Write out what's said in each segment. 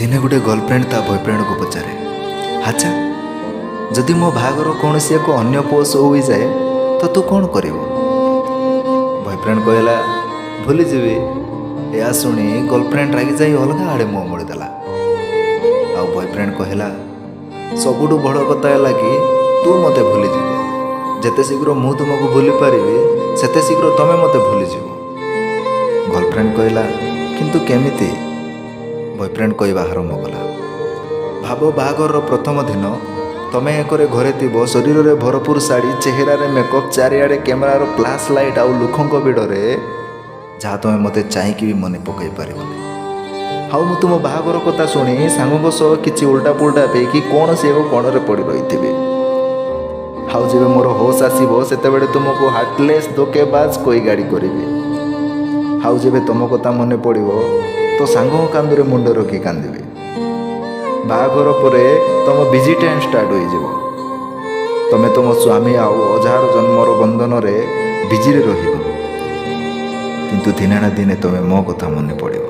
ଦିନେ ଗୋଟେ ଗର୍ଲଫ୍ରେଣ୍ଡ ତା ବୟଫ୍ରେଣ୍ଡକୁ ପଚାରେ, "ଆଚ୍ଛା, ଯଦି ମୋ ବାହାଘର କୌଣସି ଏକ ଅନ୍ୟ ପୁଅ ସହ ହୋଇଯାଏ ତ ତୁ କ'ଣ କରିବୁ?" ବୟଫ୍ରେଣ୍ଡ କହିଲା, "ଭୁଲିଯିବି।" ଏହା ଶୁଣି ଗର୍ଲଫ୍ରେଣ୍ଡ ରାଗିଯାଇ ଅଲଗା ଆଡ଼େ ମୁହଁ ମୋଡ଼ିଦେଲା। ଆଉ ବୟଫ୍ରେଣ୍ଡ କହିଲା, "ସବୁଠୁ ବଡ଼ କଥା ହେଲା କି ତୁ ମୋତେ ଭୁଲିଯିବୁ। ଯେତେ ଶୀଘ୍ର ମୁଁ ତୁମକୁ ଭୁଲି ପାରିବି, ସେତେ ଶୀଘ୍ର ତମେ ମୋତେ ଭୁଲିଯିବ।" ଗର୍ଲଫ୍ରେଣ୍ଡ କହିଲା, "କିନ୍ତୁ କେମିତି?" ବୟଫ୍ରେଣ୍ଡ କହିବା ଆରମ୍ଭ କଲା, "ଭାବ, ବାହାଘରର ପ୍ରଥମ ଦିନ ତମେ ଏକରେ ଘରେ ଥିବ, ଶରୀରରେ ଭରପୁର ଶାଢ଼ୀ, ଚେହେରାରେ ମେକଅପ୍, ଚାରିଆଡ଼େ କ୍ୟାମେରାର ଫ୍ଲାସ୍ ଲାଇଟ୍ ଆଉ ଲୋକଙ୍କ ଭିଡ଼ରେ ଯାହା ତମେ ମୋତେ ଚାହିଁକି ବି ମନେ ପକାଇ ପାରିବନି। ଆଉ ମୁଁ ତୁମ ବାହାଘର କଥା ଶୁଣି ସାଙ୍ଗଙ୍କ ସହ କିଛି ଉଲ୍ଟା ପୁଲ୍ଟା ପିଇକି କୌଣସି ଏକ କୋଣରେ ପଡ଼ି ରହିଥିବି। ଆଉ ଯେବେ ମୋର ହୋସ୍ ଆସିବ, ସେତେବେଳେ ତୁମକୁ ହାର୍ଟଲେସ୍, ଧୋକେବାଜ କହି ଗାଳି କରିବି। ଆଉ ଯେବେ ତୁମ କଥା ମନେ ପଡ଼ିବ ତ ସାଙ୍ଗଙ୍କ କାନ୍ଧରେ ମୁଣ୍ଡ ରଖି କାନ୍ଦିବି। ବାହାଘର ପରେ ତୁମ ବିଜି ଟାଇମ୍ ଷ୍ଟାର୍ଟ ହୋଇଯିବ। ତମେ ତୁମ ସ୍ୱାମୀ ଆଉ ହଜାର ଜନ୍ମର ବନ୍ଧନରେ ବିଜିରେ ରହିବ। କିନ୍ତୁ ଦିନେ ନା ଦିନେ ତମେ ମୋ କଥା ମନେ ପଡ଼ିବ।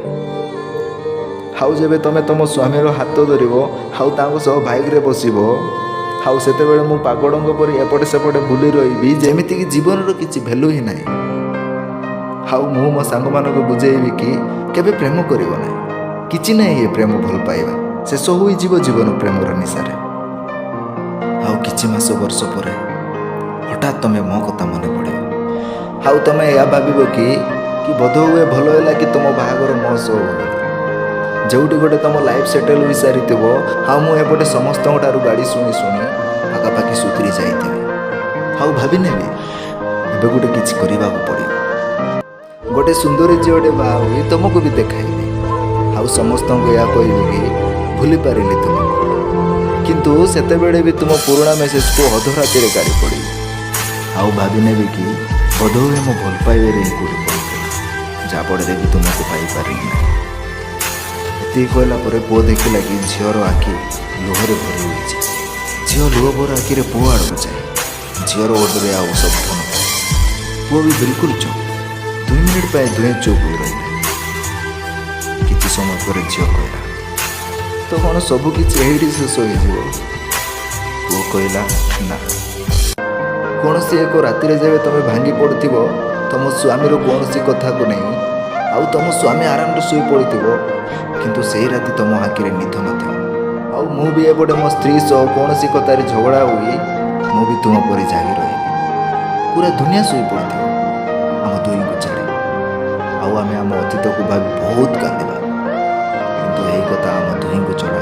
ଆଉ ଯେବେ ତମେ ତୁମ ସ୍ୱାମୀର ହାତ ଧରିବ ଆଉ ତାଙ୍କ ସହ ବାଇକ୍ରେ ବସିବ, ଆଉ ସେତେବେଳେ ମୁଁ ପାଗଳଙ୍କ ପରି ଏପଟେ ସେପଟେ ବୁଲି ରହିବି, ଯେମିତିକି ଜୀବନର କିଛି ଭ୍ୟାଲୁ ହିଁ ନାହିଁ। ଆଉ ମୁଁ ମୋ ସାଙ୍ଗମାନଙ୍କୁ ବୁଝେଇବି କି କେବେ ପ୍ରେମ କରିବ ନାହିଁ, କିଛି ନାହିଁ ଏ ପ୍ରେମ ଭଲ ପାଇବା, ଶେଷ ହୋଇଯିବ ଜୀବନ ପ୍ରେମର ନିଶାରେ। ଆଉ କିଛି ମାସ ବର୍ଷ ପରେ ହଠାତ୍ ତମେ ମୋ କଥା ମନେ ପଡ଼ିବ। ଆଉ ତମେ ଏହା ଭାବିବ କି ବୋଧ ହୁଏ ଭଲ ହେଲା କି ତୁମ ବାହାଘର ମୋ ସହ ହୋଇଗଲା। ଯେଉଁଠି ଗୋଟେ ତମ ଲାଇଫ୍ ସେଟେଲ୍ ହୋଇସାରିଥିବ ଆଉ ମୁଁ ଏପଟେ ସମସ୍ତଙ୍କ ଠାରୁ ଗାଳି ଶୁଣି ଶୁଣି ପାଖାପାଖି ସୁଧୁରି ଯାଇଥିବି। ଆଉ ଭାବିନେବି ଏବେ ଗୋଟେ କିଛି କରିବାକୁ ପଡ଼ିବ। ଗୋଟେ ସୁନ୍ଦରୀ ଝିଅଟେ ବାହା ହୋଇ ତୁମକୁ ବି ଦେଖାଇବି। ଆଉ ସମସ୍ତଙ୍କୁ ଏହା କହିବି କି ଭୁଲି ପାରିଲି ତୁମକୁ। କିନ୍ତୁ ସେତେବେଳେ ବି ତୁମ ପୁରୁଣା ମେସେଜକୁ ଅଧରାତିରେ କାଢ଼ି ପଡ଼ିବି। ଆଉ ଭାବିନେବି କି ବୋଧହୁଏ ମୋ ଭଲ ପାଇବାରେ ହିଁ କେଉଁଠି ପଡ଼ିଥିଲା, ଯାହାଫଳରେ ବି ତୁମକୁ ପାଇପାରିଲି ନାହିଁ।" ଏତିକି କହିଲା ପରେ ପୁଅ ଦେଖିଲା କି ଝିଅର ଆଖି ଲୁହରେ ଭରି ହୋଇଛି। ଝିଅ ଲୁହ ଭରା ଆଖିରେ ପୁଅ ଆଡ଼କୁ ଚାହେଁ। ଝିଅର ଓଠରେ ଆଉ ଶବ୍ଦ ନଥାଏ। ପୁଅ ବି ବିଲକୁଲ ଚୁପ୍। 2 ମିନିଟ୍ ପାଇଁ ଦୁହେଁ ଚୁପ୍ ହୋଇ ରହିଲେ। କିଛି ସମୟ ପରେ ଝିଅ କହିଲା, "ତ କ'ଣ ସବୁ କିଛି ଏଇଠି ଶେଷ ହୋଇଯିବ?" ପୁଅ କହିଲା, "ନା। କୌଣସି ଏକ ରାତିରେ ଯେବେ ତମେ ଭାଙ୍ଗି ପଡ଼ୁଥିବ ତମ ସ୍ୱାମୀର କୌଣସି କଥାକୁ ନେଇ, ଆଉ ତମ ସ୍ୱାମୀ ଆରାମରେ ଶୋଇ ପଡ଼ିଥିବ, କିନ୍ତୁ ସେଇ ରାତି ତମ ଆଖିରେ ନିଦ ନଥିବ, ଆଉ ମୁଁ ବି ଏପଟେ ମୋ ସ୍ତ୍ରୀ ସହ କୌଣସି କଥାରେ ଝଗଡ଼ା ହୋଇ ମୁଁ ବି ତୁମ ପରି ଜାଗି ରହିବି। ପୁରା ଦୁନିଆ ଶୋଇ ପଡ଼ିଥିବ ଆମ ଦୁହିଁଙ୍କୁ ଛାଡ଼ି, ଆଉ ଆମେ ଆମ ଅତୀତକୁ ଭାବି ବହୁତ କାନ୍ଦିବା। କିନ୍ତୁ ଏହି କଥା ଆମ ଦୁହିଁଙ୍କୁ ଛଡ଼ା